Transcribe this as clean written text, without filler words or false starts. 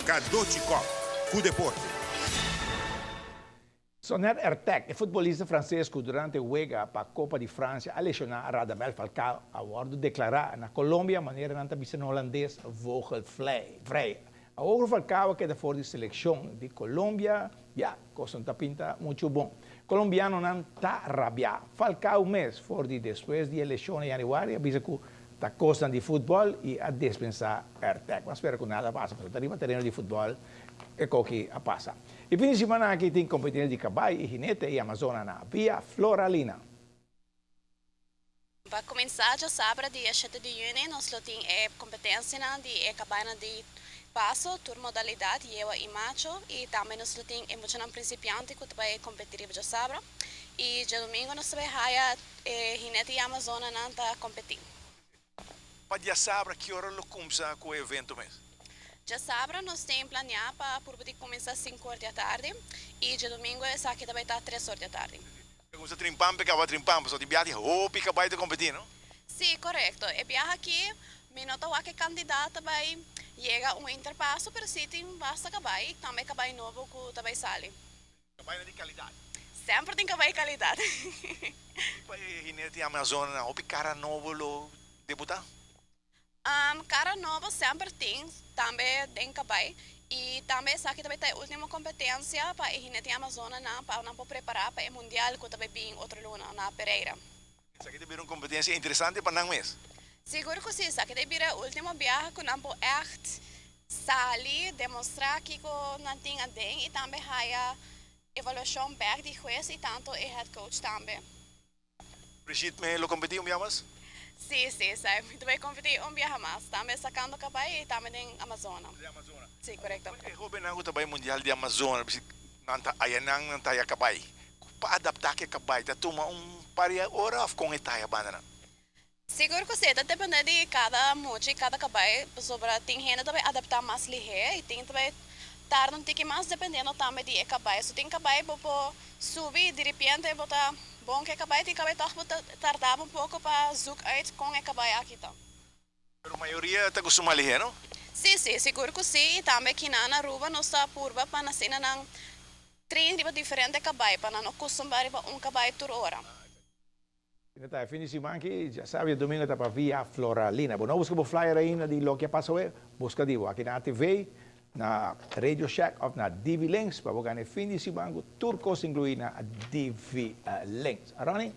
Cadochi Kock, cu deporte. Soner Ertek, e futbolista frances cu durante wega pa Copa di Francia a lesiona Radamel Falcao, a wordo declara na Colombia manera nan ta bisa na Holandes vogelvrij. Awor Falcao a keda for di seleccion di Colombia, ya, cos no ta pinta mucho bon. Colombianonan ta rabia. Falcao mes for di despues di e lesion na januari a bisa cu ta cosnan di futbol y a despensa Ertek. Ban spera cu nada pasa, pasobra ta riba tereno di futbol e coki a pasa. E fin di simana aki tin competencia di cabay y hinete y amazona na Via Floralina. Pa cuminsa djasabra dia shete di juni nos lo tin e competencianan di e cabaynan di paso, tur modalidad, yewa y macho, y tambe nos lo tin e muchanan principiante cu ta bay competi riba djasabra. Y djadomingo nos ta bay haya e hinete y amazonanan ta competi. Pa djasabra ki ora lo kumsa ku e evento mes? Djasabra nos tin planeá pa purba di kuminsá sinku or di atardi i djadumingu esaki ta bai ta tres or di atardi. Ta kumsa trimpan pa e kaba trimpan pasobra di biaha tin hopi kabai ta kompetí, no? Sí, korekto. E biaha aki mi no ta wak e kandidat ta bai yega un interpaso pero sí tin basta kabai i tambe kabai nobo ku ta bai sali. Kabai di kalidat. Semper tin kabai di kalidat. Pa e hinete di Amazona nan hopi kara nobo lo debuta? Kara nobo semper tin, tambe den kabai. I tambe esaki ta bai ta e ultimo kompetensia pa e hinete di Amazona nan pa nan por prepara pa e mundial ku ta bai bin otro luna na Pereira. Esaki ta bira un kompetensia interesante pa nan mes. Sigur ku si, esaki ta bira e ultimo biaha ku nan por ègt sali, demostrá kiko nan tin aden i tambe haya evaluashon bèk di hues i tantu e head coach tambe. Brigitte me lo kompetí un biaha mas? Si, si, sa mi ta bai kompetí un biaha mas, tambe sakando kabai i tambe den Amazona. Den Amazona. Si, korekto. E hóbennan ku ta bai mundial di Amazona, nan ta ayanan nan ta haya kabai. Pa adaptá ku e kabai ta tuma un par di ora òf kon e ta haya bandanan? Sigur ku si, ta dependé di kada mucha i kada kabai, pasobra tin hende ta bai adaptá mas lihé i tin ta bai tarda un tiki mas dependiendo tambe di e kabai. So tin kabai bo por subi i diripiente bo ta bon ku e kabai, tin kabai tòg bo ta tarda un poko pa zoek uit kon e kabai aki ta. Pero mayoria ta kustumá lihé, no? Sí, sí, sigur ku sí. I tambe kinan na Aruba nos ta purba pa asina nan train riba diferente kabai, pa nan no kustumá riba un kabai tur ora. Asina ta e fin di siman aki, djasabi djadomingo ta pa Via Floralina. Bo no buska bo flyer ainda di loke a pasa awe? Buska di bo aki na ATV, na Radio Shack of na DV Links pa bo gana e fin di siman ku tur kos inkluí na DV Links. Ronnie?